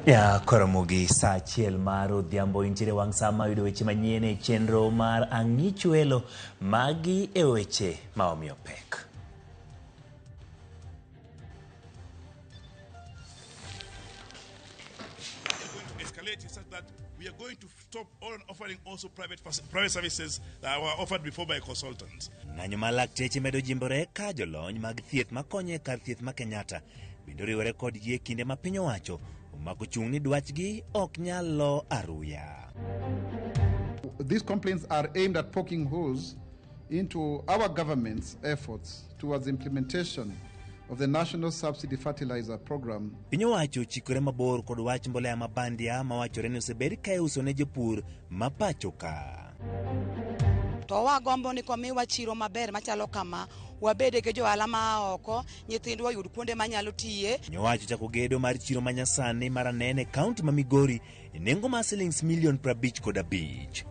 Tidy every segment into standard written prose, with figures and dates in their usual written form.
Ya koromo gi saa achiel mar odhiambo intiere wang' sa ma yudo weche manyien e chenro mar Ang'ich Welo. Magi e weche ma omiyo pek. Escalate such that we are going to stop all offering also private services that were offered before by consultants. Ng'anyo mar lakteche medo jimbore ka jolony mag thieth makonyo e kar thieth ma Kenyatta bende oriwore kodgi e kinde ma piny owacho omako chung' ni dwachgi ok nyal lo aruya. These complaints are aimed at poking holes into our government's efforts towards implementation of the National Subsidy Fertilizer Program. Piny owacho ochikore mabor kod wach mbolea ma bandia mawachore ni osebed ka iuso ne jopur ma pacho ka. To wagombo ni komiwa chiro maber machalo kama, wabede gi johala maa oko, nyithindwa oyud kuonde manyalo tiye. Piny owacho chako gedo mar chiro manyasani mar Anene e kaunti ma Migori e nengo mar silings milion 55.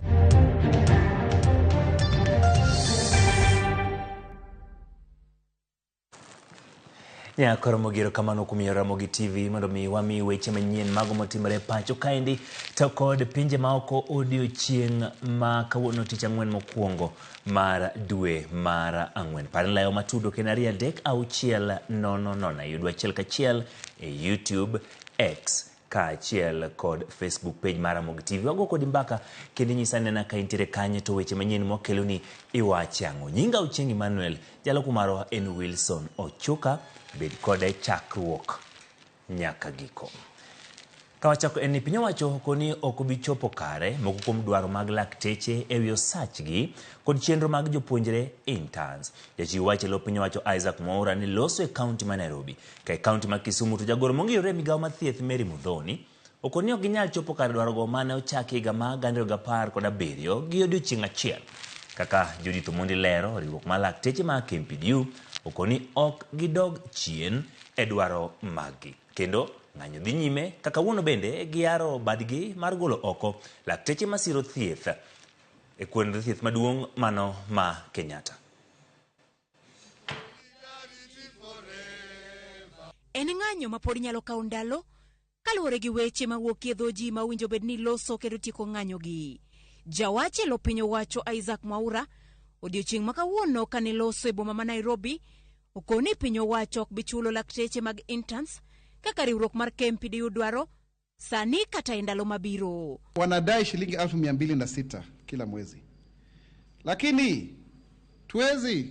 Nyakoro mogiro kamano kuom yiero Ramogi TV mondo mi wami weche manyien mago motimore e pacho kaendi to kod pinje maoko odiochieng' ma kawuono tich ang'wen mokwongo mar dwe mar ang'wen. Par ni layo matudo kendo 2 3 6 0 0 yudwa achiel kachiel e YouTube, X kaachiel kod Facebook page mar Ramogi TV. Wago kodi mbaka kendo inyisa anena ka intiere kanye to weche manyien mwakeloni iwache ang'o. Nyinga Ochieng' Emmanuel, jaloko marwa en Wilson Ochuka, bed kode chakruok nyaka giko. Kawachako en ni piny owacho oko ni ok obi chopo kare moko kuom dwaro mag lakteche e wi osachgi kod chenro mag jopuonjre interns. Jachiw wach e lo piny owacho Isaac Mwaura ni loso e kaunti ma Nairobi. Ka e kaunti ma Kisumu to jagoro mongirore e migawo mar thieth Mary Muthoni oko ni ok ginyal chopo kar dwarogo mane ochaki higa mar 2017 gi odiochieng' achiel. Kaka Judith Omondi lero, riwruok mar lakteche mar KMPDU oko ni ok gidog chien e dwaro maggi. Kendo ng'anyo dhi nyime ka kawuono bende giyaro badgi mar golo oko lakteche masiro thieth e kuonde thieth maduong' mano ma Kenyatta. En ng'anyo ma pod nyalo kawo ndalo kaluwore gi weche mawuok e dho ji ma owinjo bed ni loso kendo tieko ng'anyogi. Jawach e lo piny owacho Isaac Mwaura odiochieng' ma kawuono kane loso e boma ma Nairobi okoni piny owacho ok bi chulo lakteche mag interns kaka riwruok mar KMPDU dwaro sani kata e ndalo mabiro. Wanadai shilingi 206,000 kila mwezi, lakini tuwezi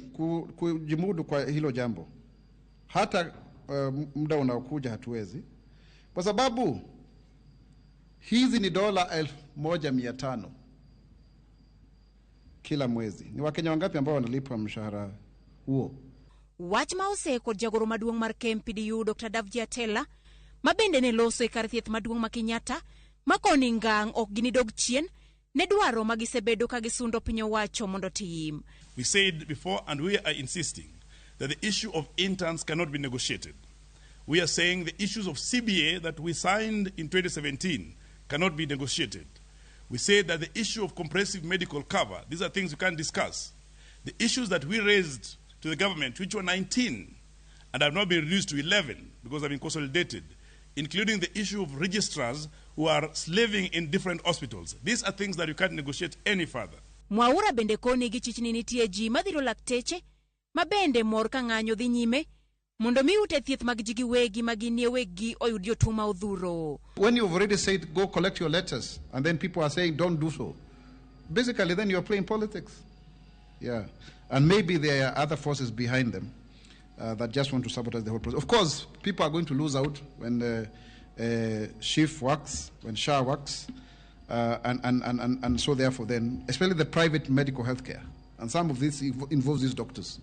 kujimudu kwa hilo jambo hata muda unaokuja hatuwezi, kwa sababu hizi ni dola 1,500 kila mwezi. Ni Wakenya wangapi ambao wanalipwa mshahara huo? Wach ma ose kod jagoro maduong' mar KMPDU Dr. Davji Atela ma bende ne loso e kar thieth maduong' ma Kenyatta ma koni ngang' ok ginidog chien ne dwaro ma gisebedo ka gisundo piny owacho mondo tim. We said before and we are insisting that the issue of interns cannot be negotiated. We are saying the issues of CBA that we signed in 2017 cannot be negotiated. We say that the issue of comprehensive medical cover, these are things we can't discuss. The issues that we raised to the government, which were 19 and have now been reduced to 11 because they've been consolidated, including the issue of registrars who are slaving in different hospitals. These are things that you can't negotiate any further. Mwaura bende koni gi chichni nitie ji madhiro lakteche ma bende mor ka ng'anyo dhi nyime mondo mi ute thieth mag ji giwegi ma ginie weggi oyud jotuo ma odhuro. When you've already said go collect your letters and then people are saying don't do so, basically then you're playing politics. Yeah. And maybe there are other forces behind them that just want to sabotage the whole process. Of course, people are going to lose out when SHIF works, when SHA works, and so therefore then, especially the private medical health care. And some of this involves these doctors.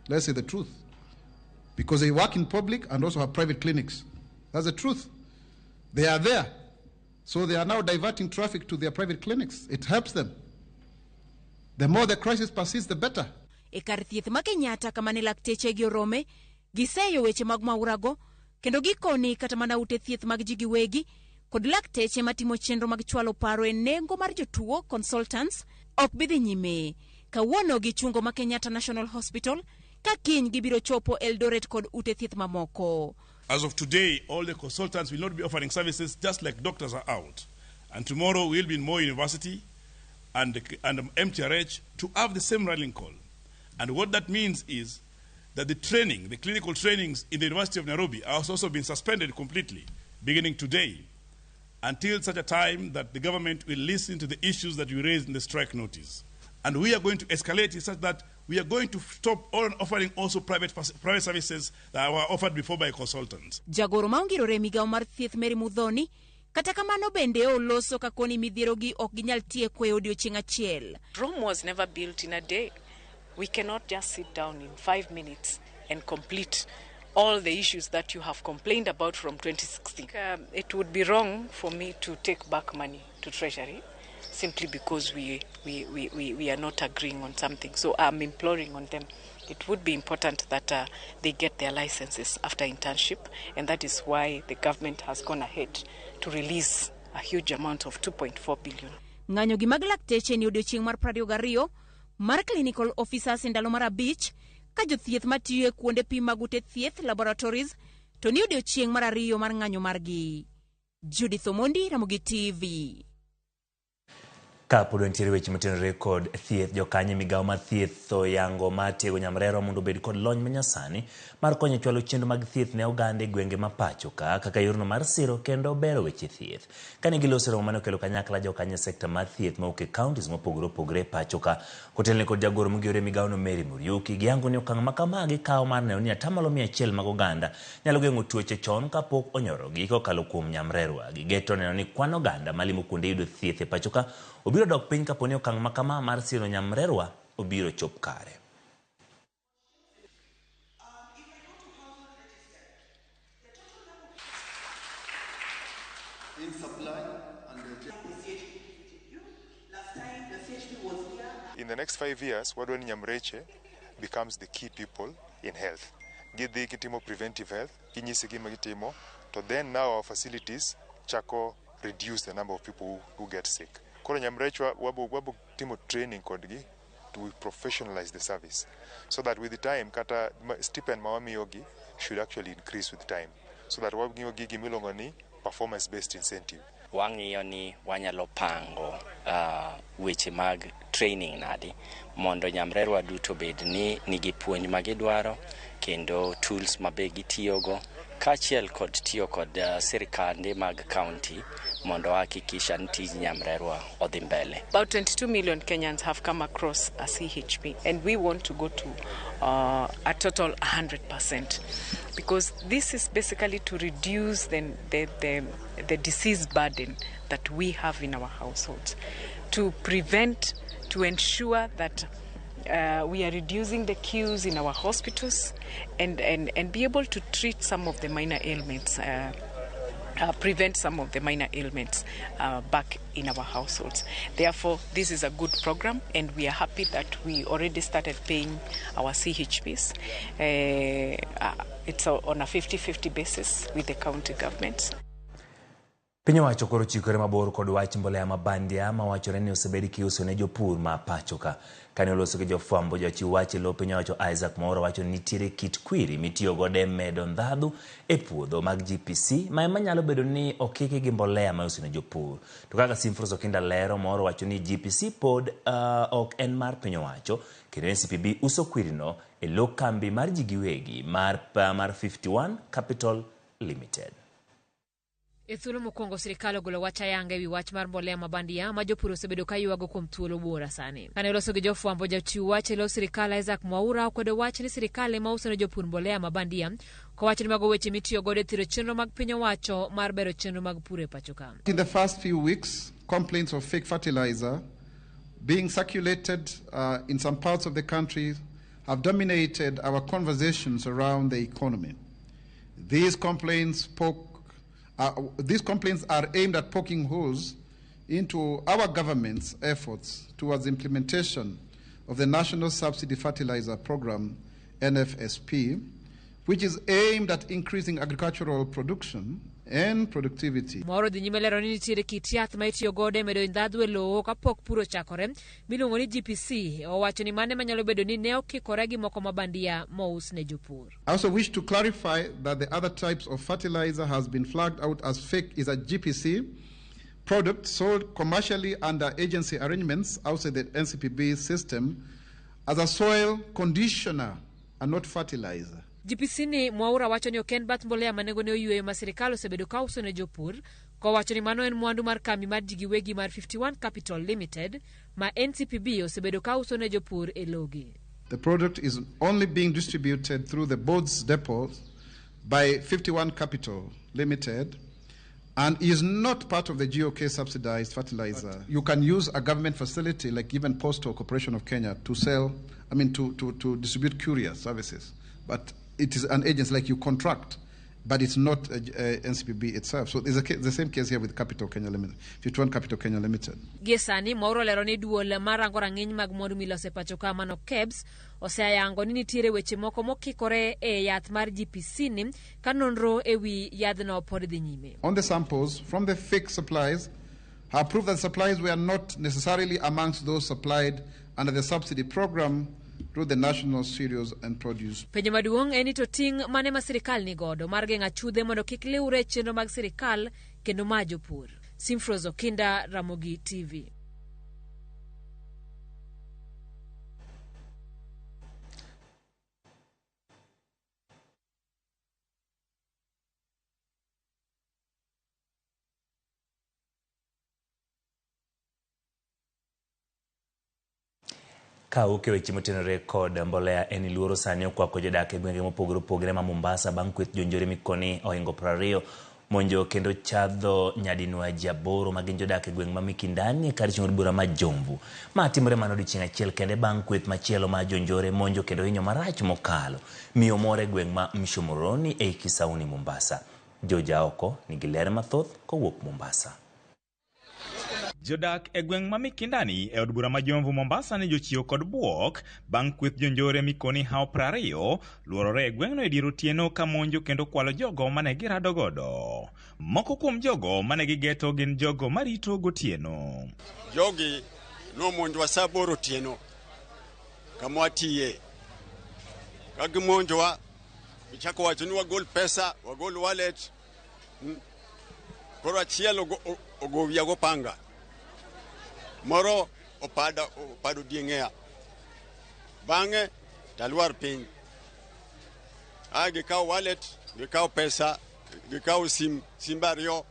Let's say the truth. Because they work in public and also have private clinics. That's the truth. They are there. So they are now diverting traffic to their private clinics. It helps them. The more the crisis persists, the better. E kar thieth ma Kenyatta kama ne lakteche gi orome, giseyo weche mag Mwaurago kendo gikoni kata mana ute thieth mag ji giwegi kod lakteche matimo chenro mag chwalo paro e nengo mar jotuo consultants ok bi dhi nyime. Kawuono gichungo ma Kenyatta National Hospital ka kiny gibiro chopo Eldoret kod ute thieth mamoko. As of today, all the consultants will not be offering services just like doctors are out. And tomorrow we'll be in Moi University and MTRH to have the same rallying call. And what that means is that the training, the clinical trainings in the University of Nairobi has also been suspended completely, beginning today, until such a time that the government will listen to the issues that we raised in the strike notice. And we are going to escalate it such that we are going to stop all offering also private services that were offered before by consultants. Jagoro ma ongirore e migawo mar thieth Mary Muthoni kata kamano bende oloso ka koni midhierogi ok ginyal tieko e odiochieng' achiel. Rome was never built in a day. We cannot just sit down in 5 minutes and complete all the issues that you have complained about from 2016. It would be wrong for me to take back money to Treasury simply because we are not agreeing on something. So I'm imploring on them. It would be important that they get their licenses after internship, and that is why the government has gone ahead to release a huge amount of 2.4 billion. Ng'anyo gi mag lakteche ni odiochieng' mar 22 mar clinical officers e ndalo mar 5 ka jothieth matiyo e kuonde pim mag ute thieth laboratories to ni odiochieng' mar 2 mar ng'anyo margi. Judith Omondi, Ramogi TV. Kapod wantiere weche motenore kod thieth, jokanyo e migawo mar thieth oyango mar tiego nyamrerwa mondo obed kod lony manyasani mar konyo e chwalo chenro mag thieth ne oganda e gwenge ma pacho ka kaka yorno mar siro kendo bero weche thieth. Kane giloso romo mane okelo kanyakla jokanyo e sekta mar thieth mawuok e counties mopogore opogore e pacho ka kotelne kod jagoro mongirore e migawono Mary Muriuki giyango ni okang' ma kama gikawo mar neno ni 100% mag oganda nyalo geng'o tuoche chon kapok onyorogi kokalo kuom nyamrerwa. Gigeto neno ni kwan oganda malimo kuonde yudo thieth e pacho ka obiro dok piny kapo ni okang' ma kama mar siro nyamrerwa obiro chop kare. In the next 5 years, wadwa ni nyamreche becomes the key people in health. Gidhi gitimo preventive health, ginyisi gima gitimo, to then now our facilities chako reduce the number of people who get sick. Koro nyamrechwa wabo timo training kodgi to professionalize the service so that with the time kata stipend ma wamiyogi should actually increase with time so that wamiyogi gimiluongo ni performance based incentive. Wang'iyo ni wanyalo pango weche mag training nadi mondo nyamrerwa duto bed ni nigi puonj magidwaro kendo tools mabe gitiyogo kaachiel kod tiyo kod sirikande mag county mondo hakikisha ni tij nyamrerwa odhi mbele. About 22 million Kenyans have come across a CHP, and we want to go to a total 100% because this is basically to reduce the disease burden that we have in our households, to prevent, to ensure that we are reducing the queues in our hospitals and be able to treat some of the minor ailments. Prevent some of the minor ailments back in our households. Therefore, this is a good program, and we are happy that we already started paying our CHPs. It's on a 50-50 basis with the county governments. Piny owacho koro chikore mabor kod wach mbolea ma bandia mawachore ni osebed kiuso ne jopur ma pacho ka. Kane oloso gi jofwambo, jachiw wach e lo piny owacho Isaac Mwaura wacho ni nitiere kit kwiri mitiyo godo e medo ndhadhu e puodho mag GPC ma ema nyalo bedo ni okiki gi mbolea ma iuso ne jopur. To kaka Simfros Okinda lero, Mwaura wacho ni GPC pod ok en mar piny owacho kendo NCPB uso kwirino e lo kambi mar ji giwegi mar 51 Capital Limited. E thuolo mokwongo sirikal ogolo wach ayanga ewi wach mar mbolea ma bandia ma jopur osebedo ka ywago kuom thuolo buora sani. Kane oloso gi jofwambo, jachiw wach e lo sirikal Isaac Mwaura okwedo wach ni sirikal ema uso ne jopur mbolea ma bandia kowacho ni mago weche mitiyo godo e thiro chenro mag piny owacho mar bero chenro mag pur e pacho ka. In the first few weeks, complaints of fake fertilizer being circulated in some parts of the country have dominated our conversations around the economy. These complaints are aimed at poking holes into our government's efforts towards implementation of the National Subsidy Fertilizer Program, NFSP, which is aimed at increasing agricultural production. and productivity. Mwaura odhi nyime lero ni nitiere kit yath ma itiyo godo e medo ndhadhu e lowo kapok pur ochakore miluongo ni GPC. Owacho ni mane manyalo bedo ni ne okikore gi moko ma bandia mous ne jopur. I also wish to clarify that the other types of fertilizer has been flagged out as fake is a GPC product sold commercially under agency arrangements outside the NCPB system as a soil conditioner and not fertilizer. GPC ni Mwaura wacho ni ok en bath mbolea ma nengone oyueyo ma sirikal osebedo ka uso ne jopur, kowacho ni mano en mwandu mar kambi mar ji giwegi mar 51 Capital Limited ma NCPB osebedo ka uso ne jopur e logi. The product is only being distributed through the board's depots by 51 Capital Limited and is not part of the GOK subsidized fertilizer. But you can use a government facility like even Postal Corporation of Kenya to sell, I mean, to distribute courier services. But it is an agency like you contract, but it's not a NCPB itself. So there's the same case here with Capital Kenya Limited, 51 Capital Kenya Limited. Gie sani Mwaura olero ni duol marango rang'iny mag mwandu miloso e pacho ka mano KEBS oseyango ni nitiere weche moko mokikore e yath mar GPC ni ka nonro e wi yadhno pod dhi nyime. On the samples from the fake supplies have proved that supplies were not necessarily amongst those supplied under the subsidy program through the National Cereals and Produce. Penjo maduong' en ni to ting' mane ma sirikal ni godo mar geng'o achudhe mondo kik liwre e chenro mag sirikal kendo ma jopur. Simfros Okinda, Ramogi TV. Kawuok e weche motenore kod mbolea en luoro sani okwako jodak e gwenge mopogore opogore ma Mombasa bang' kweth jonjore mikoni ohingo 20 monjo kendo chadho nyadinwa ji 8 ma gin jodak e gweng' ma Mikindani e kar chung' od bura ma Jomvu. Ma timore mana odiochieng' achiel kende bang' kweth machielo ma jonjore monjo kendo hinyo marach mokalo miyo moro e gweng' ma Mshomoroni ei Kisauni Mombasa. Joja oko nigi ler mathoth kowuok Mombasa. Jodak e gweng' ma Mikindani e od bura ma Jomvu Mombasa ne jochiwo kod buok bang' kweth jonjore mikoni hawo 20 luorore e gweng'no e dier otieno ka monjo kendo kwalo jogo mane girado godo. Moko kuom jogo mane gigeto gin jogo marito gotieno. Jogi nomonjowa saa 8 otieno kama watiye. Ka gimonjowa, gichako wacho ni wagol pesa, wagol wallet. Koro achiel ogo wiya go panga. Moro opado dieng'eya. Bang'e talwar piny. Gikawo wallet, gikawo pesa, gikawo simba ariyo.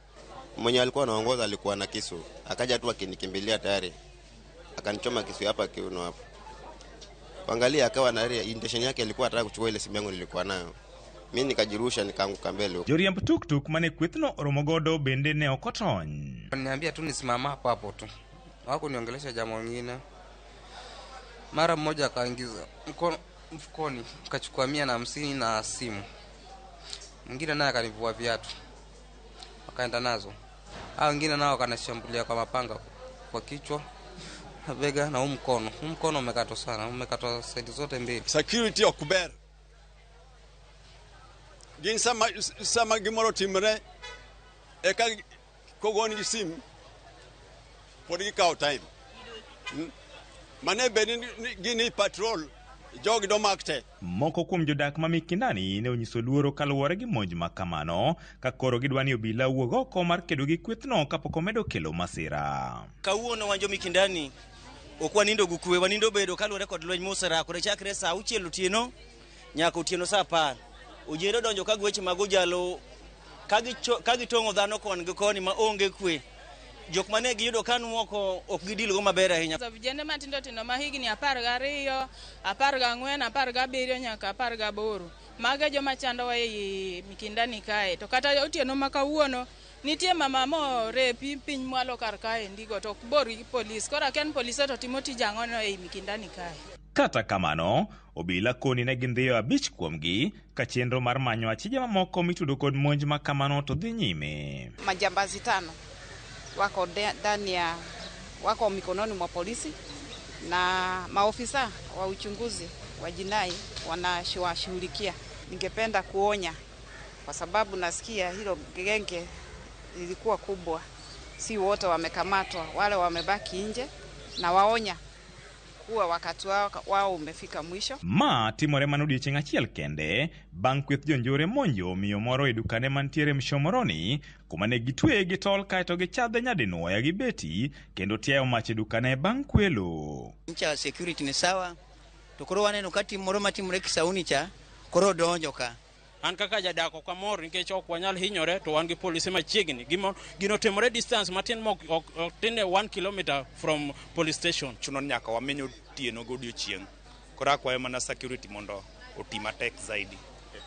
Mwenye alikuwa anaongoza alikuwa na kisu. Akaja tu akinikimbilia tayari. Akanichoma kisu hapa kiuno hapo. Kuangalia akawa na intention yake ilikuwa anataka kuchukua ile simu yangu nilikuwa nayo. Mimi nikajirusha nikaanguka mbele. Joriemb tuktuk mane kwethno oromo godo bende ne ok otony. Niambia tu nisimama hapo hapo tu. Hawakuniongelesha jambo lingine. Mara mmoja akaingiza mkono mfukoni, akachukua 150 na simu. Mwingine naye akanivua viatu. Akaenda nazo. Hao wengine nao wakanashambulia kwa mapanga kwa kichwa, na bega na huu mkono. Huu mkono umekatwa sana, umekatwa side zote mbili. Security ok ber. Gin sama gimoro timre eka kogoni gi sim pod gikawo time. Mane bed ni gini patrol jogi domak te. Moko kuom jodak ma Mikindani ne onyiso luoro kaluwore gi monj ma kamano, ka koro gidwa ni obila wuog oko mar kedo gi kwethno kapok omedo kelo masira. Kawuono wan jo Mikindani ok wanindo gi kwe, wanindo bedo kaluwore kod lweny moserakore chakre saa 6 otieno nyaka otieno saa 10. Ojende odonjo ka gweche mag ojalo ka gitong'o dhano kon gi koni ma onge kwe. Jok mane giyudo ka moko ok gidilgo maber ahinya. Vijende matindo tindo ma higni 12, 14, 17 nyaka 18. Mago joma chandowa ei Mikindani kae. To kata otieno ma kawuono nitie mama morepi piny mwalo kar kae ndigo to ok bor gi polis. Koro akia ni polise to timo tij ang'ono ei Mikindani kae. Kata kamano, obila koni ne gindhiyo 5 kuomgi ka chenro mar manyo achije mamoko mitudo kod monj ma kamano to dhi nyime. Majambazi 5 wako ndani ya wako mikononi mwa polisi na maofisa wa uchunguzi wa jinai wanashughulikia. Ningependa kuonya kwa sababu nasikia hilo genge lilikuwa kubwa, si wote wamekamatwa, wale wamebaki nje, na waonya kuwa wakati wao umefika mwisho. Ma timore mana odiechieng' achiel kende bang' kweth jonjore monjo miyo moro e dukane mantiere Mshomoroni kuma ne gitweye gi tol kaeto gichadhe nyadinwoya gi beti kendo tiayo mach e dukane bang' kwelo. Ncha security ni sawa, to koro waneno ka tim moro matimore Kisauni cha koro donjo ka. An kaka jadak ok amor nikech ok wanyal hinyore to wan gi polise machiegni. Gino timore distance matin mok ok tin 1 kilometer from police station. Chuno ni nyaka wameny otieno godiochieng'. Koro akwayo mana security mondo oti matek zaidi.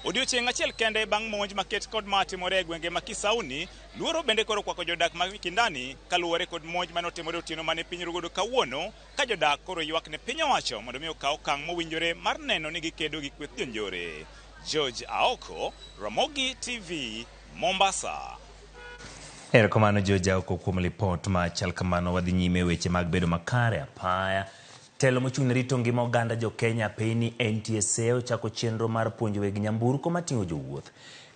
Odiochieng' achiel kende bang' monj maket kod matimore e gwenge ma Kisauni, luoro bende koro kwako jodak mag Mikindani kaluwore kod monj mane otimore otieno mane piny rugodo kawuono, ka jodak koro ywak ne piny owacho mondo mi okaw okang' mowinjore mar neno ni gikedo gi kweth jonjore. George Aoko, Ramogi TV, Mombasa. Erokamano George Aoko kuom lipot machal kamano. Wadhi nyime weche mag bedo makare apaya. Telo mochung' ne rito ngima oganda jo Kenya piny NTSA ochako chenro mar puonjo weg nyamburko mating'o jowuoth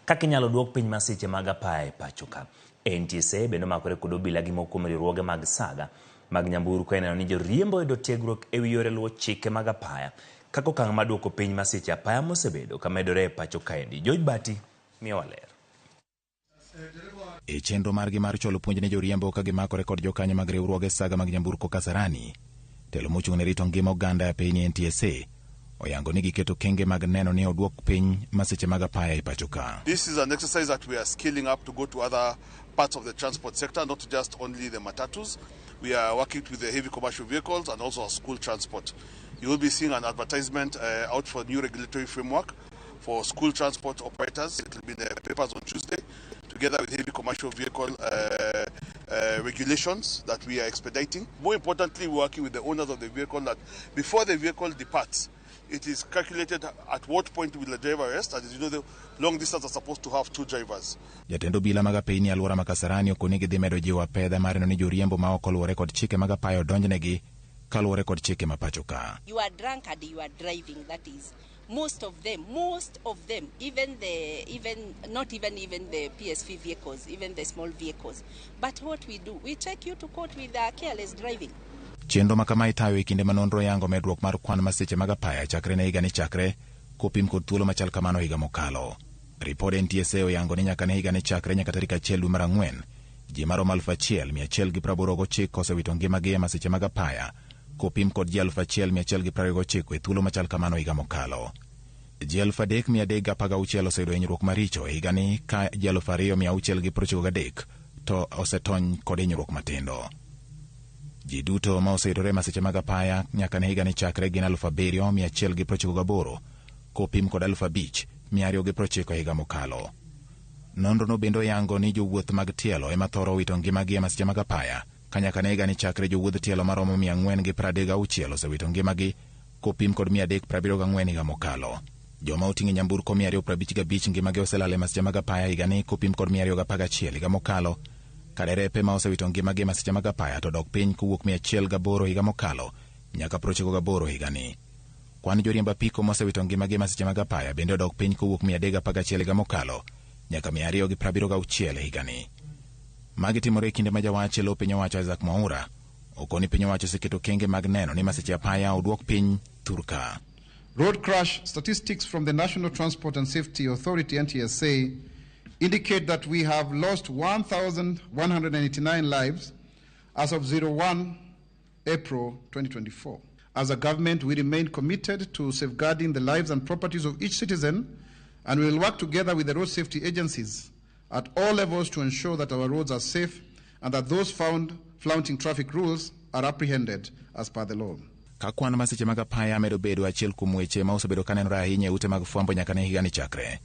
kaka inyalo duok piny masiche mag apaya e pacho ka. NTSA bende omakore kod obila gi moko kuom riwruoge mag saga mag nyamburko e neno ni joriembo oyudo tiegruok ewi yore luwo chike mag apaya kaka okang' mar duoko piny masiche apaya mosebedo ka medore e pacho kaendi. George Bati miyowa ler. E chenro margi mar chwalo puonj ne joriembo ka gimakore kod jokanyo mag riwruoge saga mag nyamburko Kasarani, telo mochung' ne rito ngima oganda e piny NTSA oyango ni giketo kenge mag neno ni oduok piny masiche mag apaya e pacho ka. This is an exercise that we are scaling up to go to other parts of the transport sector, not just only the matatus. We are working with the heavy commercial vehicles and also school transport. You will be seeing an advertisement out for new regulatory framework for school transport operators. It will be in the papers on Tuesday, together with heavy commercial vehicle regulations that we are expediting. More importantly, we're working with the owners of the vehicle that before the vehicle departs, it is calculated at what point will the driver rest. As you know, the long distance are supposed to have two drivers. Jatend obila mag apeyni alwora ma Kasarani okoni gidhi medo jiwo apedha mar neno ni joriembo ma ok oluwore kod chike mag apaya odonjnegi kaluwore kod chike ma pacho ka. You are drunk and you are driving, that is. Most of them, even the PSV vehicles, even the small vehicles. But what we do, we take you to court with careless driving. Chenro ma kama itayo e kinde ma nonro yango medruok mar kwan masiche mag apaya chakre ne higani chakre kopim kod thuolo machal kamano higa mokalo. Ripod NTSA oyango ni nyaka ne higani chakre nyaka tarik 1 dwe mar 4, ji maromo 1189 osewito ngimagi e masiche mag apaya kopim kod ji 1129 e thuolo machal kamano higa mokalo. Ji 3316 oseyudo hinyruok maricho e higani ka ji 2693 to osetony kod hinyruok matindo. Ji duto ma oseyudore masiche mag apaya nyaka ne higani chakre gin 7198 kopim kod 5290 higa mokalo. Nonrono bende oyango ni jowuoth mag tielo ema thoro wito ngimagi e masiche mag apaya ka nyaka ne higani chakre jowuodh tielo maromo 436 osewito ngimagi kopim kod 374 higa mokalo. Joma oting'o nyamburko 255 ngimagi oselal e masiche mag apaya higani kopim kod 211 higa mokalo. Ka derepe ma osewito ngimagi e masiche mag apaya to dok piny kowuok 108 higa mokalo nyaka 98 higani. Kwan joriemb apiko mosewito ngimagi e masiche mag apaya bende odok piny kowuok 311 higa mokalo nyaka 276 higani. Magi timore e kinde ma jawach e lo piny owacho Isaac Mwaura okoni piny owacho oseketo kenge mag neno ni masiche apaya oduok piny thurka. Road crash statistics from the National Transport and Safety Authority NTSA indicate that we have lost 1,189 lives as of 01 April 2024. As a government, we remain committed to safeguarding the lives and properties of each citizen, and we will work together with the road safety agencies at all levels to ensure that our roads are safe and that those found flaunting traffic rules are apprehended as per the law. Ka kwan masiche mag apaya medo bedo achiel kuom weche ma osebedo kanenore ahinya e ute mag fwambo nyaka ne higani chakre.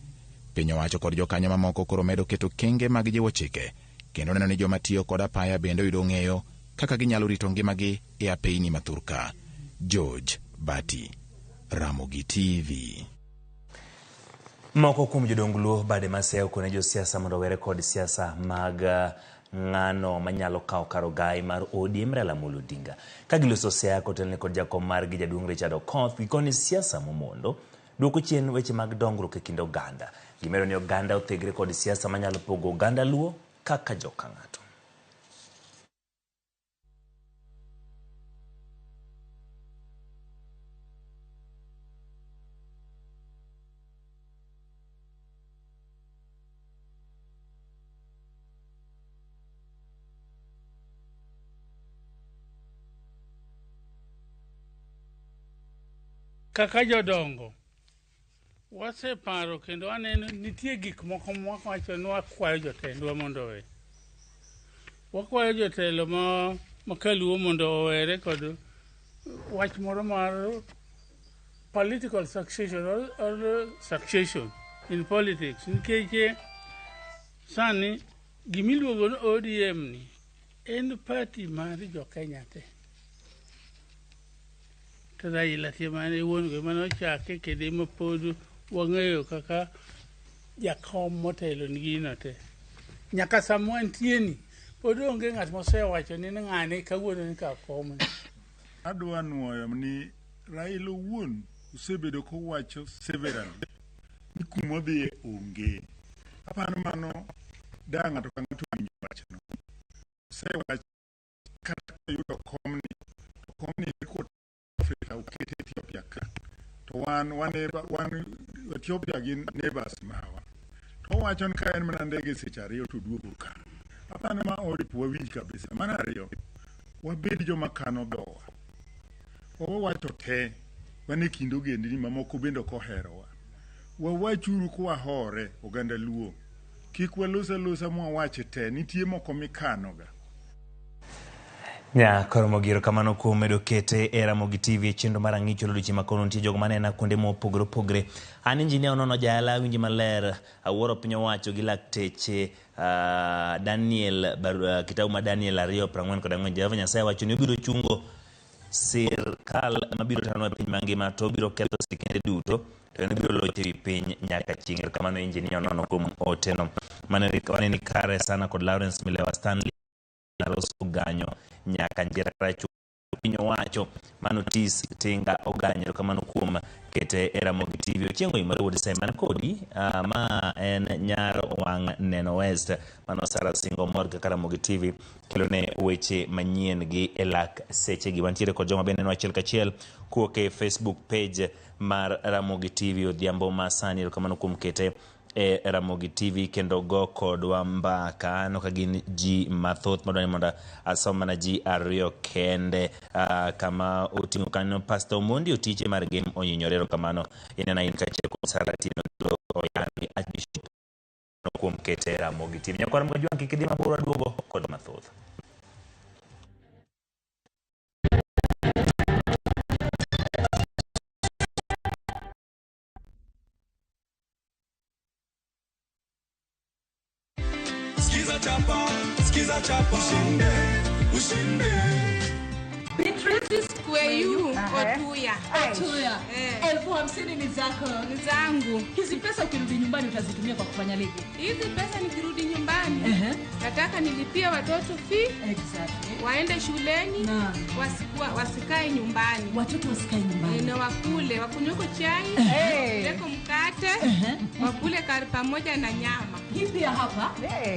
Piny owacho kod jokanyo mamoko koro medo keto kenge mag jiwo chike kendo neno ni joma tiyo kod apaya bende oyudo ng'eyo kaka ginyalo rito ngimagi e apeyni ma thurka. George Bati, Ramogi TV. Moko kuom jodong Luo bade ma Siaya okone josiasa mondo owere kod siasa mag ng'ano manyalo kawo kar ogai mar ODM Raila Amolo Odinga. Ka giloso Siaya kotelne kod jakom margi jaduong' Richard Okoth, gikoni siasa momondo duoko chien weche mag dongruok e kind oganda. Gimedo ni oganda othegre kod siasa manyalo pogo oganda Luo kaka joka ng'ato. Kaka jodongo, waseparo kendo aneno nitie gik moko mwawacho ni wakwayo jotendwa mondo owe. Wakwayo jotelo ma makaluo mondo owere kod wach moro mar political succession or succession in politics nikech sani gimiluongo ni ODM ni en party mar jo Kenya te. To Raila tie mane wuon go mane ochake kendo ema pod wang'eyo kaka jakom motelo ni gino te. Nyaka sama wantie ni pod onge ng'at mosewacho ni ng'ane kawuono ni kaw komni. Adwa nuoyo ni Raila owuon osebedo kowacho severally ni kumodhiye onge. Aparo mano da ng'ato ka ng'ato winj wachno. Osewacho kata koyudo komni to komni Africa okete Ethiopia ka to wan wan wan Ethiopia gin neighbors mawa. To owacho ni ka en mana ndege seche ariyo to duogo ka. Aparo ma oripo wawinj kabisa. Mar ariyo, wabed joma kano dhowa. Wawacho te wan e kind ogendni mamoko bende ok oherowa. Wawachuru kwahore oganda Luo. Kik walos alosa mwawach te, nitie moko mikanoga. Nya koro mogiro kamano kuom medo kete e Ramogi TV e chenro mar ang'icho odiochieng' ma kawuono nitie jogo manena kuonde mopogore opogore. An injinia Onono Jayala awinji maler awuoro piny owacho gi lakteche Daniel kitabu ma Daniel 2:44 Jehova Nyasaye wacho ni obiro chungo sirkal mabiro tano e piny mangima to obiro ketho sirkende duto to en obiro locho ewi piny nyaka chieng'. Erokamano injinia Onono kuom oteno. Mane ni kare sana kod Lawrence Milewa Stanley Aros Oganyo nyaka Njera Karachuonyo piny owacho mano Tis Tinga Oganyo erokamano kuom kete e Ramogi TV. Ochieng' Oimore Wuod Seme an kodi ma en nyar wang' Neno West mano Sara Singo mor kaka Ramogi TV kelo ne weche manyien gi e lak sechegi. Wantiere kod joma bende neno achiel kachiel kuwuok e Facebook page mar Ramogi TV odhiambo ma sani erokamano kuom kete e Ramogi TV kendo go kodwa mbaka. Aneno ka gin ji mathoth madwa ni mondo asom mana ji ariyo kende. Kama oting'o kanyo Pastor Omondi Otiche mar Gem onyinyore erokamano. Inena in kaachiel kod Sarah Tino Oyami Archbishop kuom kete e Ramogi TV. Nyakwar Ramogi Ajwang' kik idhi mabor waduogo kod mathoth. Skiza chapa, skiza chapa, ushinde, ushinde. Beatrice Kweyu Otuya. Otuya. 50,000 ni zako. Ni zangu. Hizi pesa ukirudi nyumbani utazitumia kwa kufanya lipi? Hizi pesa nikirudi nyumbani nataka nilipie watoto fee. Exactly. Waende shuleni, wasikae nyumbani. Watoto wasikae nyumbani. Na wakule, wakunyweko chai, leko mkate, wakule kari pamoja na nyama. Hii pia hapa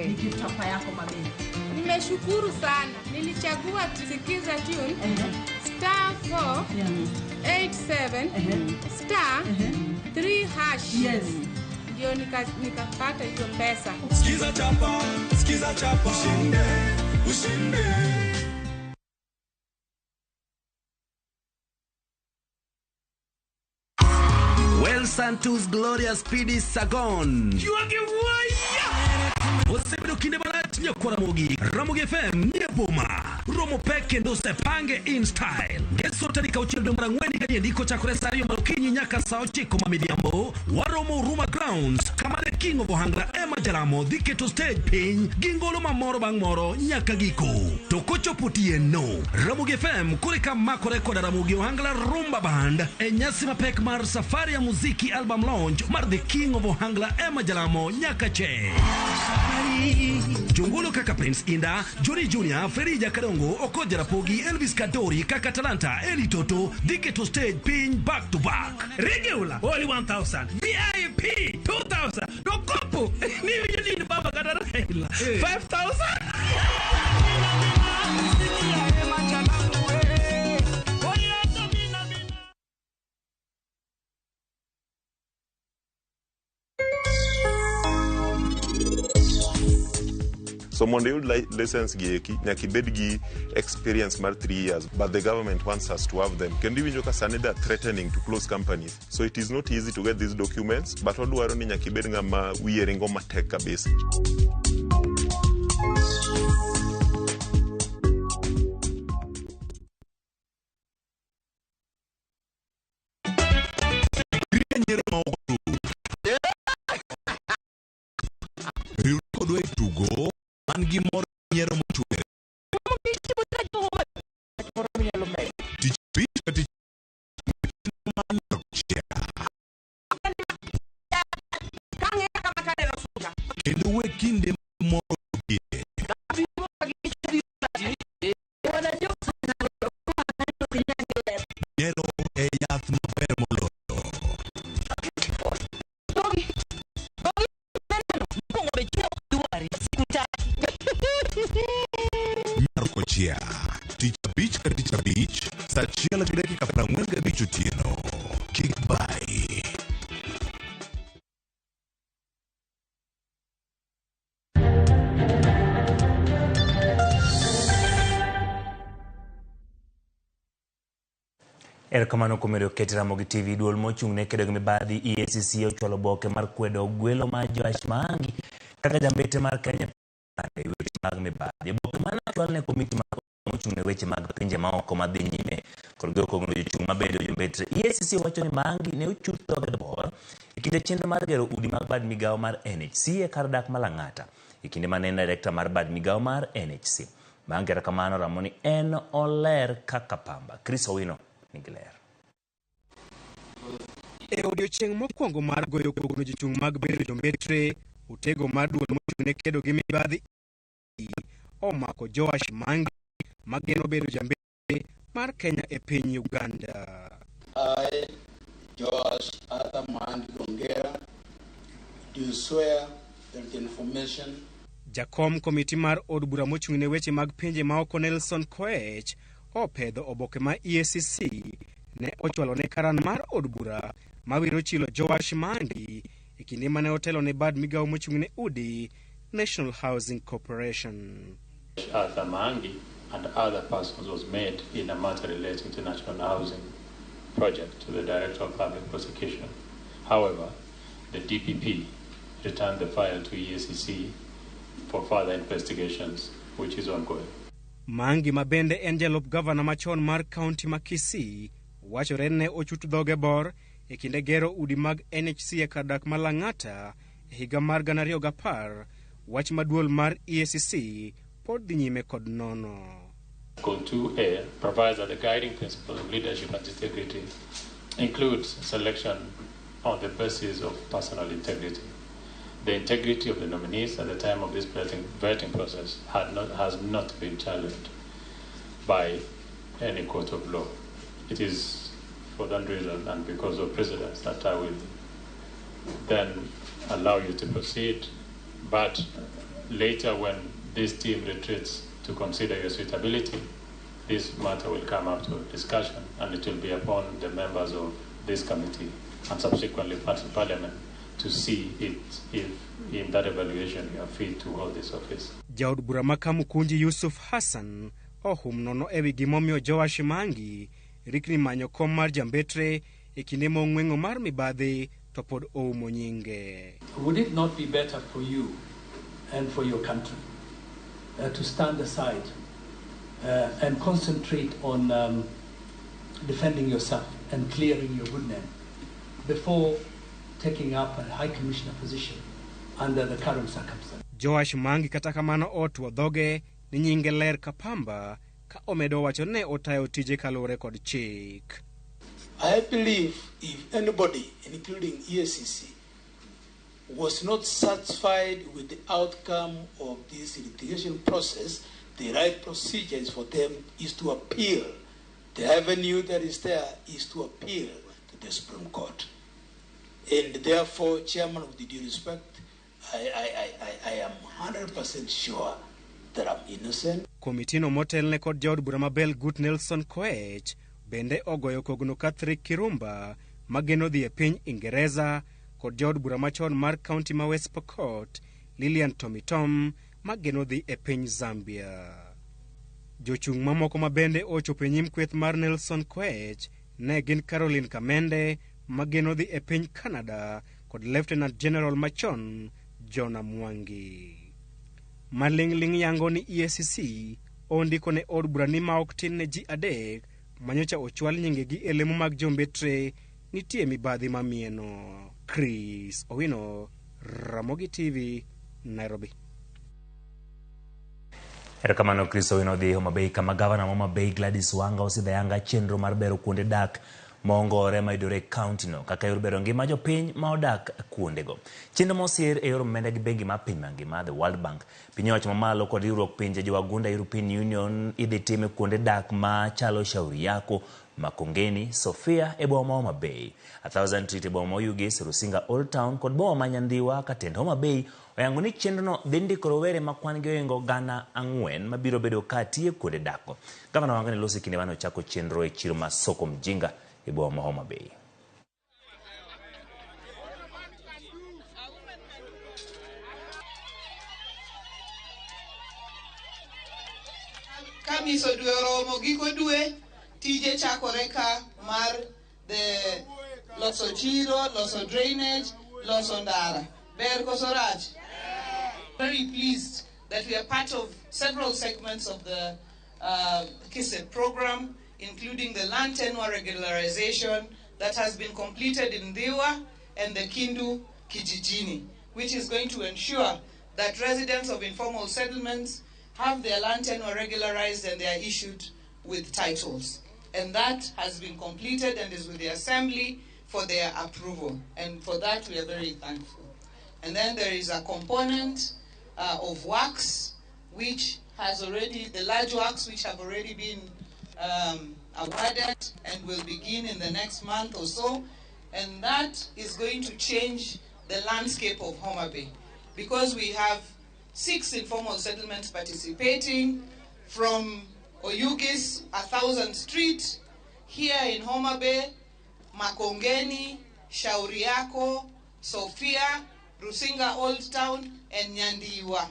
ni gift hapa yako mami. Nimeshukuru sana. Nilichagua Sikiza tune star 4 87 star 3 hash. Yes. Ndio nikapata hiyo pesa. Sikiza chapa, sikiza chapa, ushinde, ushinde. Well, Santos Glorious PD Sagon. Osebedo kinde malach nyakwar Ramogi. Ramogi FM nie boma. Romo pek kendo osepange in style. Ngeso tarik 6 dwe mar 4 kadiendi kochakore saa 2 mar okinyi nyaka saa 9 ma midhiambo. Waromo Huruma Grounds kama the King of Ohangla Emma Jalamo dhi keto stage piny gi ngolo mamoro bang' moro nyaka giko. To kochopo otieno, Ramogi FM koro eka makore koda Ramogi Ohangla Rumba Band e nyasi mapek mar Safari ya Muziki album launch mar The King of Ohangla Emma Jalamo nyaka che. Jongolo kaka Prince Inda, Johnny Junior, Ferija Kadongo, Okoth Jarapogi, Elvis Kadori, Kaka Talanta, Eli Toto dhi keto stage piny back to back. Regular only 1000, VIP 2000, to kopo niwinjo ni in baba kata Raila 5000. So mondo iyud license gi eki, nyaka ibed gi experience mar 3 years, but the government wants us to have them. Kendo iwinjo ka sani they are threatening to close companies. So it is not easy to get these documents, but odwaro ni nyaka ibed ng'ama wiye ringo matek kabisa. Nyiero ma ok rum. Riwri kodwa e tugo man gi mor nyiero mochwere. Tich abich ka tich mar chia. Kendo we kinde moro gie. Nyiero e yath maber moloyo. Nyar kochia. Tich abich ka tich abich, sa achiel gi dakika 45 otieno. Kik bai. Erokamano kuom medo ket Ramogi TV. Duol mochung' ne kedo gi mibadhi EACC ochwalo oboke mar kwedo gwelo mar Joash Maangi kaka jambete mar Kenya e weche mag mibadhi. Oboke mane ochwal ne komiti mar mochung' ne weche mag pinje maoko madhi nyime kod goyo kogno jochung' mabedo jombetre. EACC wacho ni Maangi ne ochut dhoge bor e kinde chenro mar gero udi mag bad migawo mar NHC e kar dak ma Lang'ata e kinde mane en direkta mar bad migawo mar NHC. Maangi kata kamano ramo ni en oler kaka pamba. Chris Owino nigi ler. E odiechieng' mokwongo mar goyo kogno jochung' mag bedo jombetre, utego mar duol mochung' ne kedo gi mibadhi omako Joash Maangi mageno bedo jambetre mar Kenya e piny Uganda. I, Joash Arthur Maangi Gongera, do swear that the information Jakom komiti mar od bura mochung' ne weche mag pinje maoko Nelson Koech opedho oboke ma EACC ne ochwalo ne karan mar od bura mawiro chilo Joash Maangi e kinde mane otelo ne bad migawo mochung' ne udi National Housing Corporation. Arthur Maangi and other persons was made in a matter relating to National Housing Project to the Director of Public Prosecution. However, the DPP returned the file to EACC for further investigations, which is ongoing. Maangi ma bende en jalup gavana machon mar kaunti ma Kisii wachore ne ochut dhoge bor e kinde gero udi mag NHC e kar dak ma Lang'ata e higa mar 2010, wach ma duol mar EACC pod dhi nyime kod nono. Article 2A provides that the guiding principle of leadership and integrity includes selection on the basis of personal integrity. The integrity of the nominees at the time of this vetting process has not been challenged by any court of law. It is for that reason and because of precedence that I will then allow you to proceed, but later when this team retreats to consider your suitability, this matter will come up to discussion and it will be upon the members of this committee and subsequently Parliament to see it if in that evaluation you are fit to hold this office. Jaod bura ma Kamukunji Yusuf Hassan ohum nono ewi gimomiyo Joash Maangi rikni manyo kom mar jambetre e kinde mong'weng'o mar mibadhi to pod oumo nyinge. Would it not be better for you and for your country to stand aside and concentrate on defending yourself and clearing your good name before taking up a high commissioner position under the current circumstances? Joash Maangi kata kamano otwo dhoge ni nyinge ler ka pamba ka omedo wacho ne otayo tije kaluwore kod chik. I believe if anybody, including EACC, was not satisfied with the outcome of this litigation process, the right procedure is for them is to appeal. The avenue that is there is to appeal to the Supreme Court. And therefore, Chairman, with due respect, I am 100% sure that I'm innocent. Komitino motelne kod jaod bura ma Belgut Nelson Koech bende ogoyo kogno Catherine Kirumba mageno dhi e piny Ingereza kod jaod bura machon mar kaunti ma West Pokot Lilian Tomitom mageno dhi e piny Zambia. Jochung' mamoko ma bende ochopo e nyim kweth mar Nelson Koech ne gin Caroline Kamende mageno dhi e piny Canada kod Lieutenant General machon Jonah Mwangi. Maling'ling' yango ni EACC ondiko ne od bura ni ma ok tin ne ji 3 manyocha ochwal nyingegi e lemo mag jombetre nitie mibadhi mamieno. Chris Owino, Ramogi TV, Nairobi. Erokamano Chris Owino dhi Homa Bay kama gavana ma Homa Bay Gladys Wanga osidho ayanga chenro mar bero kuonde dak mongore mayudore e kaunti no kaka yor bero ngima jopiny ma odak kuondego. Chenro mosir e yor omenda gi bengi mar piny mangima, the World Bank, piny owacho mamalo kod riwruok pinje jowagunda European Union idhi time kuonde dak machalo Shauri Yako, Makongeni, Sofia e boma ma Homa Bay, 1000 Street e boma ma Oyugis, Rusinga Old Town kod boma ma Nyandhiwa ka tend Homa Bay oyango ni chenrono dhi ndiko rowere ma kwan gi ohingo 4,000 mabiro bedo ka tiyo kuonde dakgo. Gavana Wanga ne loso e kinde mane ochako chenro e chiro ma Soko Mjinga e boma ma Homa Bay. Ka miso dwe oromo giko dwe, tije chakore ka mar the loso chiro, loso drainage, loso ndara. Ber koso rach? Very pleased that we are part of several segments of the KISEP program, including the land tenure regularization that has been completed in Ndhiwa and the Kindu Kijijini, which is going to ensure that residents of informal settlements have their land tenure regularized and they are issued with titles. And that has been completed and is with the Assembly for their approval. And for that, we are very thankful. And then there is a component of works, which has already, the large works which have already been awarded and will begin in the next month or so. And that is going to change the landscape of Homa Bay, because we have 6 informal settlements participating from Oyugis, 1000 Street, here in Homa Bay, Makongeni, Shauri Yako, Sofia, Rusinga Old Town, and Nyandiwa.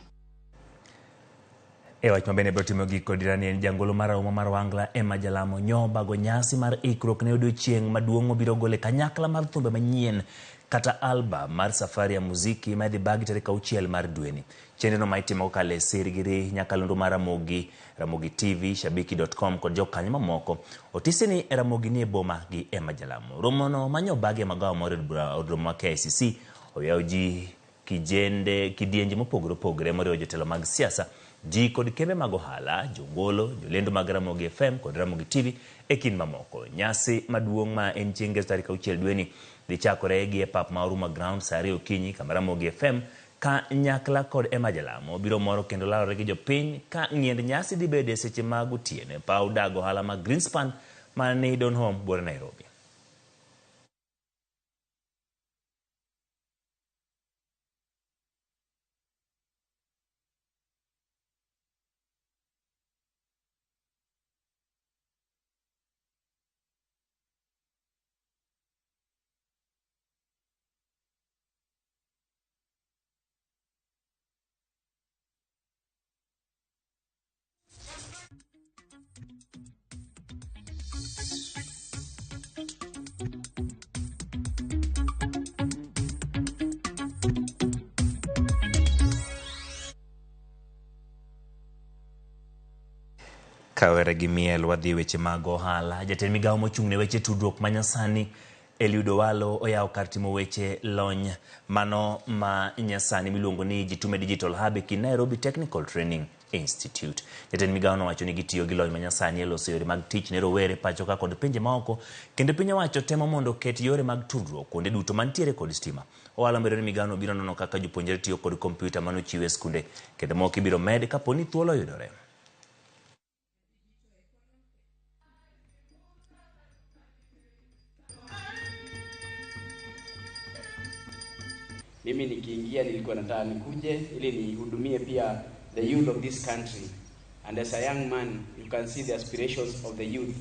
E wach mabende biro timo giko dirani en jangolo mar auma mar Wangla Emma Jalamo nyobago nyasi mar ikruok ne odiochieng' maduong' mobiro gole kanyakla mar thumbe manyien kata album mar Safari ya Muziki ma idhi bagi tarik 6 mar dweni. Chenrono ma itimo kokalo e sirgiri nyakalondo mar Ramogi, Ramogi TV, Shabiki.com kod jokanyo mamoko. Otisi ni Ramogi ni e boma gi Emma Jalamo. Romono manyobagi e magawa mar od romo mar KICC oyawo ji kidienje mopogore opogore moriwo jotelo mag siasa, ji kod kembe mag ohala, jongolo, jolendo mag Ramogi FM kod Ramogi TV e kind mamoko. Nyasi maduong' ma en chieng' Ngeso tarik 6 dweni dhi chakore gi e pap ma Huruma Ground saa 2 okinyi kama Ramogi FM kanyakla kod Emma Jalamo biro moro kendo lalore gi jopiny ka ng'iend nyasi dhi bedo e seche mag otieno e paw dag ohala mag Greenspan mani Donholm buore Nairobi. Kawere gi miel wadhi weche mag ohala. Jatend migawo mochung' ne weche tudruok manyasani Eliud Owalo oyawo kar timo weche lony mano ma nyasani miluongo ni Jitume Digital Hub e kind Nairobi Technical Training Institute. Jatend migawo nowacho ni gitiyo gi lony manyasani e loso yore mag tich ne rowere pacho ka kod pinje maoko kendo piny owacho temo mondo oket yore mag tudruok kuonde duto mantiere kod stima. Owalo medo ni migawono biro nono kaka jopuonjre tiyo kod kompyuta manochiw e skunde kendo moko ibiro med kapo ni thuolo oyudore. Mimi nikiingia nilikuwa nataka nikuje ili nihudumie pia the youth of this country. And as a young man, you can see the aspirations of the youth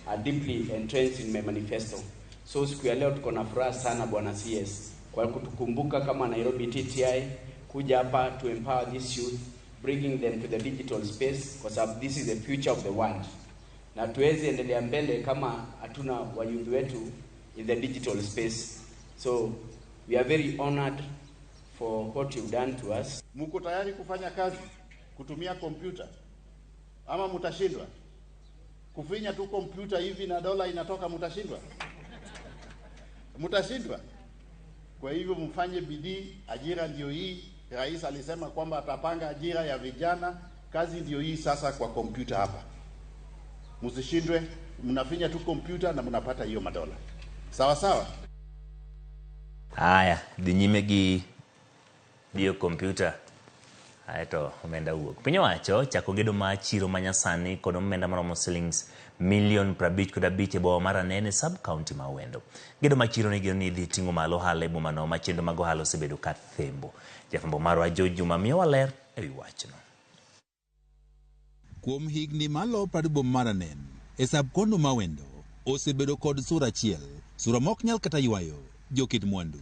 are deeply entrenched in my manifesto. So siku ya leo tuko na furaha sana Bwana CS kwa kutukumbuka kama Nairobi TTI kuja hapa to empower this youth, bringing them to the digital space kwa sababu this is the future of the world. Na tuwezi endelea mbele kama hatuna wayouth wetu in the digital space. So we are very honored for what you've done to us. Muko tayari kufanya kazi kutumia kompyuta ama mutashindwa? Kufinya tu kompyuta hivi na dola inatoka, mutashindwa? Mutashindwa? Kwa hivyo mfanye bidii, ajira ndio hii. Rais alisema kwamba atapanga ajira ya vijana, kazi ndio hii sasa kwa kompyuta hapa. Msishindwe, mnafinya tu kompyuta na mnapata hiyo madola. Sawa sawa? Haya, dhi nyime gi diyo kompyuta aeto omenda wuok. Piny owacho chako gedo mar chiro manyasani kod omenda maromo silings milion 55 e boma mar Ranen e sub county ma Awendo. Gedo mar chiro ni ni dhi ting'o malo ohala e bomano ma chenro mag ohala osebedo ka thembo. Jafwambo marwa George Juma miyowa ler ewi wachno. Kuom higni malo 20 boma mar Ranen e sub county ma Awendo osebedo kod sura achiel, sura mok nyal kata ywayo joket mwandu.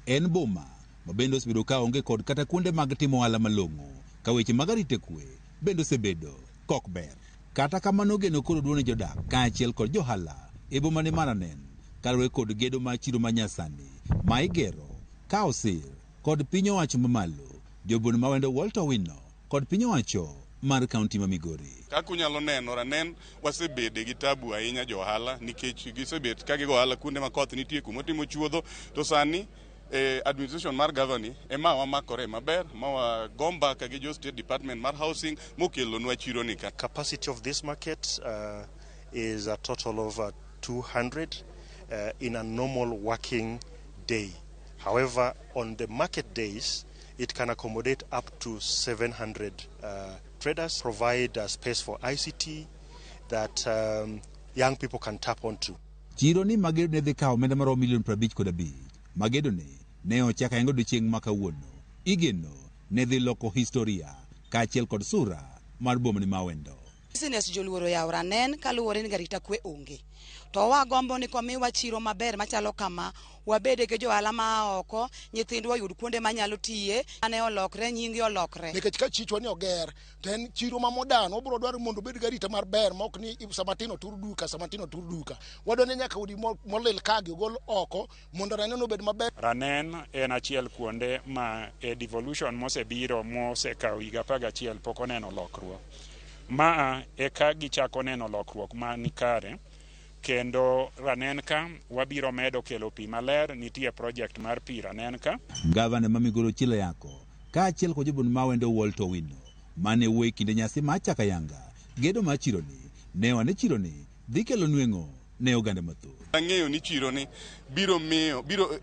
En boma ma bende osebedo ka onge kod kata kuonde mag timo ohala malong'o, ka weche mag arita kwe bende osebedo kok ber. Kata kamano geno koro duong' ne jodak kaachiel kod johala e boma ne mar Ranen kaluwore kod gedo mar chiro manyasani ma igero ka osir kod piny owacho mamalo, jobon ma Awendo Walter Owino kod piny owacho mar kaunti ma Migori. Kaka unyalo neno, Ranen wasebede gi tabu ahinya jo ohala nikech gisebet ka gigo ohala kuonde ma koth nitie kumotimo chuodho, to sani administration mar governor ema wamakore maber ma wago mbaka gi jo State Department mar Housing mokelonwa chiro ni ka. Capacity of this market is a total of 200 in a normal working day. However, on the market days, it can accommodate up to 700 traders, provide a space for ICT that young people can tap onto. Chiro ni magedo ne dhi kawo omenda maromo milion 55. Magedo ni ne ochak ayango odiechieng' ma kawuono. Igeno ne dhi loko historia kaachiel kod sura mar boma ni ma Awendo. Business joluoro yawo Ranen kaluwore ni arita kwe onge. To wagombo ni komiwa chiro maber machalo kama, wabede gi johala ma oko, nyithindwa oyud kuonde manyalo tiye, ane olokre, nyinge olokre. Nikech ka chichwa ni oger, to en chiro ma modern, wabiro dwaro mondo obed gi arita mar ber, ma ok ni sama tin otur duka, sama tin otur duka. Wadwaro ni nyaka udi molil kagi ogol oko mondo Ranen obed maber. Ranen en achiel kuonde ma e devolution mosebiro mosekawo higa 11 pok oneno lokruok. Maa eka gichako neno lokruok ma nikare. Kendo Ranen ka wabiro medo kelo pi maler, nitie project mar pi Ranen ka. Gavana ma Migori Ochilo Ayako kaachiel kod jobon ma Awendo Walter Owino mane wuoyo e kinde nyasi mar chako ayanga gedo mar chironi ne wane chironi dhi kelo nweng'o ne oganda mathoth. Ang'eyo ni chironi biro miyo biro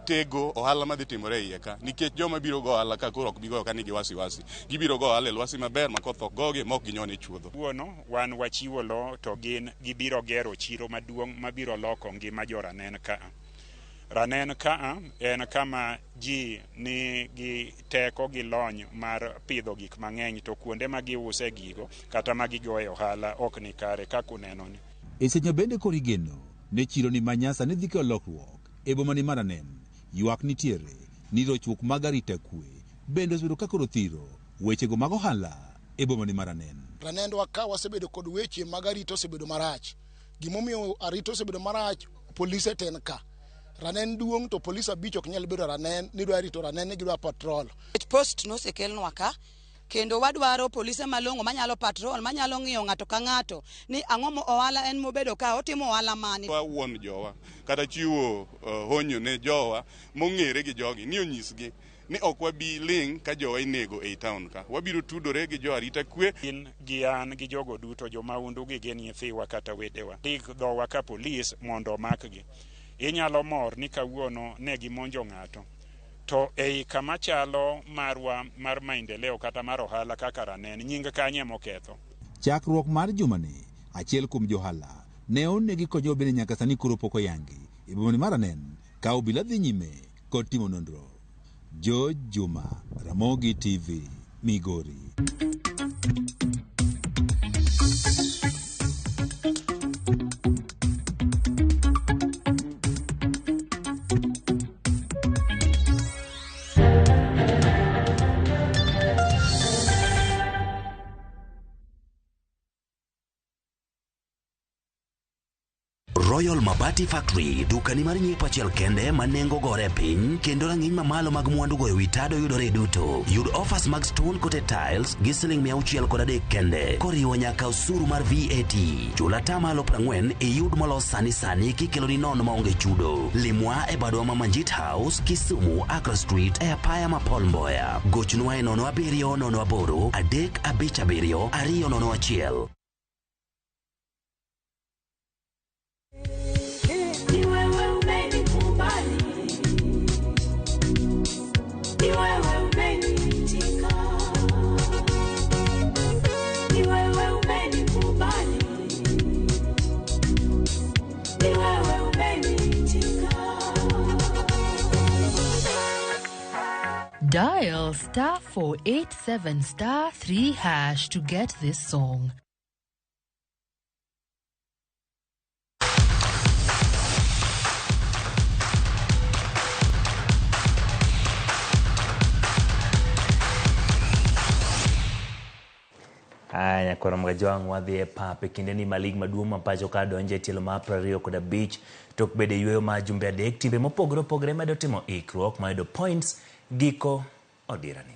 tego ohala madhi timore e iye ka, nikech joma biro go ohala ka koro ok bi goyo ka nigi wasiwasi. Gibiro go ohala e lwasi maber ma koth ok gogi ma ok ginyon e chuodho. Wuono wan wachiwo lo to gin gibiro gero chiro maduong' mabiro loko ngima jo Ranen ka. Ranen ka en kama ji ni gi teko gi lony mar pidho gik mang'eny, to kuonde ma giuse gigo kata ma gigoye ohala ok ni kare kaka uneno ni. E seche bende koro igeno ne chiro ni manyasani dhi kelo lokruok e boma ni mar Ranen. Ywak nitiere ni rochruok mag arita kwe bende osebedo ka koro thiro wechego mag ohala e boma ni mar Ranen. Ranendwa ka wasebedo kod weche mag arita osebedo marach. Gimomiyo arita osebedo marach, polise ten ka. Ranen duong' to polis 5 ok nyal bedo Ranen, ni dwa rito Ranen, ni gidwa patrol. Post nosekelnwa ka, Kendo wadwaro polise malong'o manyalo patrol, manyalo ng'iyo ng'ato ka ng'ato ni ang'o mo ohala en mobedo ka otimo ohala mane. Wawuon jowa kata chiwo honyo ne jowa mong'ere gi jogi ni onyisgi ni ok wabi ling' ka jowa inego ei town ka. Wabiro tudore gi jo arita kwe. In gi an gi jogo duto, jomahundu gi gin nyithiwa kata wedewa. Dik dhowa ka polis mondo omakgi. Inyalo mor ni kawuono ne gimonjo ng'ato. To ei kama chalo marwa mar maendeleo kata mar ohala kaka Ranen, nying kanye moketho. Chakruok mar jumani, achiel kuom johala ne onegi kod jogo nyaka sani koro pok oyangi e bomani mar Ranen ka obila dhi nyime kod timo nonro. George Juma, Ramogi TV, Migori. Royal Mabati Factory, dukani mar nyiepo achiel kende ma nengo gore piny kendo rang'iny mamalo mag mwandu goyo wi tado yudore duto. Yud offers mag stone coated tiles gi siling 603 kende koriwo nyaka osuru mar VAT. Chul atamalo 40 iyud molos sani sani kikeloni nono maonge chudo. Limwa e badwa ma Manjit House, Kisumu, Accra Street e apaya ma Paul Mboya. Gochnwa e 07 08 357 201. Ni wewe umenikubali, ni wewe umeniitika, ni wewe umenikubali, ni wewe umeniitika. Dial star 487 star 3 hash to get this song. Aya, nyakwar Mgajwang' wadhi e pap e kindeni ma lig maduong' ma pacho ka donjo e tielo mar 25 tok bedo e yueyo mar jumbe 3 timbe mopogore opogore medo timo ikruok mar yudo points giko odirani.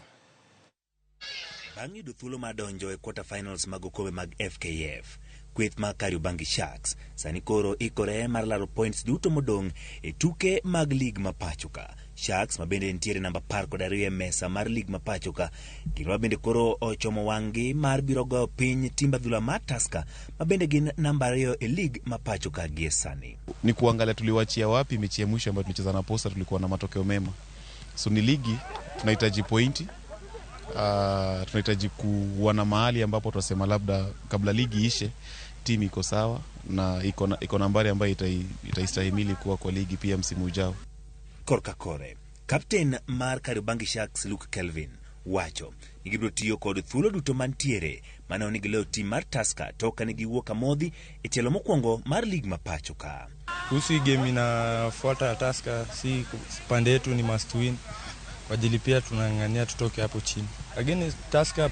Bang' yudo thuolo mar donjo e quarter finals mag okombe mag FKF, kweth mag Kariobangi Sharks sani koro ikore mar laro points duto modong' e tuke mag lig ma pacho ka. Sharks ma bende nitiere namba 12 e mesa mar lig ma pacho ka, gin ma bende koro ochomo wang'gi mar biro goyo piny timb adhula mar Tusker ma bende gin namba 2 e lig ma pacho ka gie sani. Ni kuangalia tuliwachia wapi mechi ya mwisho ambayo tulicheza na Posta, tulikuwa na matokeo mema. So ni ligi tunahitaji pointi. Tunahitaji kuwa na mahali ambapo tutasema labda kabla ligi ishe timu iko sawa na iko nambari ambayo itaistahimili kuwa kwa ligi pia msimu ujao. Korka kore, kapten mar Kariobangi Sharks Luke Kelvin wacho ni gibiro tiyo kod thuolo duto mantiere mane onego giloyo tim mar Tusker tok kane giwuok amodhi e tielo mokwongo mar lig ma pacho ka. Kuhusu game inafuata ya Tusker, si pande yetu ni must win. Kwa ajili pia tunang'ang'ania tutoke hapo chini. Lakini Tusker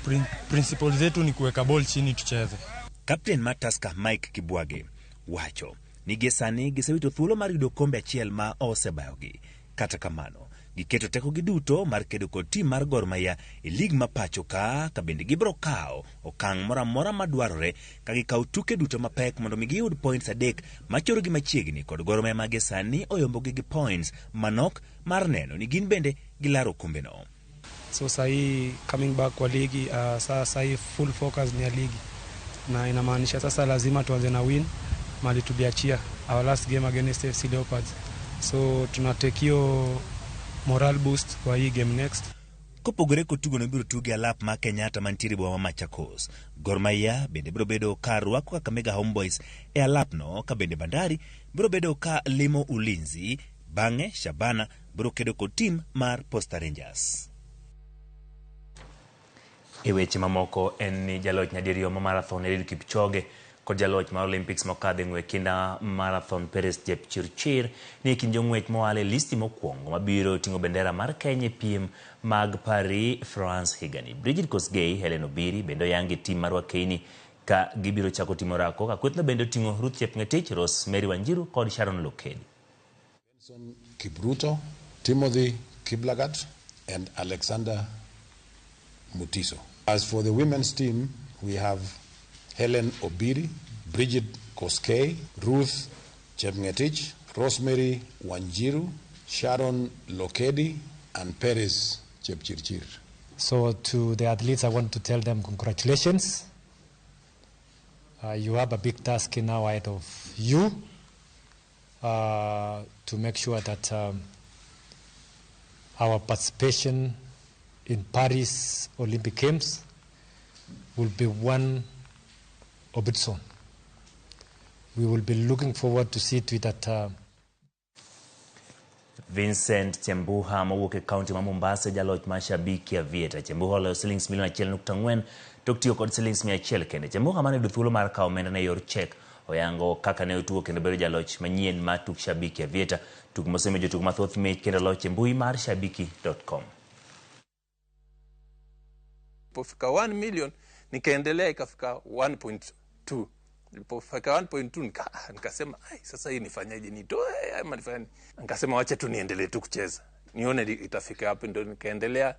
principle zetu ni kuweka ball chini tucheze. Kapten mar Tusker Mike Kibwage wacho ni gie sani gisewito thuolo mar yudo kombe achiel ma osebayogi. Kata kamano, giketo tekogi duto mar kedo kod tim mar Gor Mahia e lig ma pacho ka bende gibiro kawo okang' moro amora madwarore ka gikawo tuke duto mapek mondo mi giyud points 3 machorogi machiegni kod Gor Mahia ma gie sani oyombogi gi points manok mar neno ni gin bende gilaro okombeno. So sahi coming back kwa ligi, sahi full focus ni ya ligi, na inamaanisha sasa lazima tuanze na win mali tuliachia our last game against FC Leopards. So tunatake hiyo moral boost kwa hii game next. Kopogore kod tugono biro tuge alap ma Kenyatta mantiere boma ma Machakos. Gor Mahia bende biro bedo ka rwako Kakamega Homeboys e alapno, ka bende Bandari biro bedo ka limo Ulinzi, bang'e Shabana biro kedo kod tim mar Posta Rangers. E weche mamoko en ni jaloch nyadiriyo ma marathon Eliud Kipchoge kod jaloch mar Olympics mokadho e ng'wech kinda marathon Peres Jepchirchir ni e kind jong'wech moa e listi mokwongo mabiro ting'o bendera mar Kenya e piem mag Paris France higani. Brigid Kosgei, Helen Obiri bende oyangi tim mar Wakeini ka gibiro chako timo orako ka kwethno bende oting'o Ruth Chepngetich, Rosemary Wanjiru kod Sharon Lokedi. Benson Kipruto, Timothy Kiplagat and Alexander Mutiso. As for the women's team, we have Helen Obiri, Bridget Koskei, Ruth Chepngetich, Rosemary Wanjiru, Sharon Lokedi, and Peres Chepchirchir. So to the athletes, I want to tell them congratulations. You have a big task now ahead of you to make sure that our participation in Paris Olympic Games will be one of its own. We will be looking forward to see to it that Vincent Chembuha mowuok e kaunti ma Mombasa jaloch mar Shabiki Aviator. Chembuha oloyo silings milion 1.4 tok tiyo kod silings 100 kende. Chembuha mane oyudo thuolo mar kawo omenda ne yor chek oyango kaka ne otugo kendo bedo jaloch manyien mar tuk Shabiki Aviator. Tuk mosemiyo jotugo mathoth mich kendo loch e mbui mar shabiki.com. Ilipofika 1 million nikaendelea ikafika 1.2. Ilipofika 1.2 nikasema ai, sasa hii nifanyaje, nitoe ama nifanye? Nikasema wacha tu niendelee tu kucheza nione itafika wapi, ndio nikaendelea,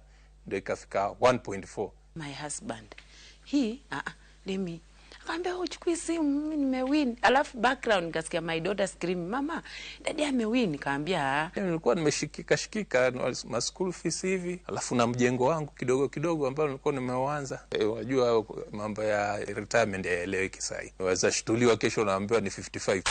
ndio ikafika 1.4. My husband he let me akaambia uchukui simu, mimi nimewin. Alafu background nikasikia my daughter scream, mama, daddy amewin. Nikaambia Nilikuwa nimeshikika shikika ma school fees hivi, alafu na mjengo wangu kidogo kidogo ambao nilikuwa nimeuanza. Unajua mambo ya retirement hayaeleweki sahi, waweza shtuliwa kesho unaambiwa ni 55.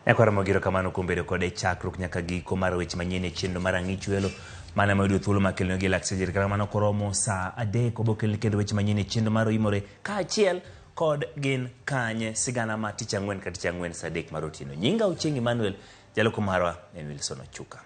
Nyakwara Mogiro kamano kuom bedo kode chakruok nyaka giko mar weche manyien e chenro mar Ang'ich Welo mane mayudo thuolo mar kelonegi lak sejeri kata kamano koromo saa 3 obokelni kendo weche manyien e chenro mar Oimore kaachiel kod Gin Kanye sigana ma tich ang'wen ka tich ang'wen saa 3 mar otieno. Nyinga Ochieng' Emmanuel, jaloko marwa en Wilson Ochuka.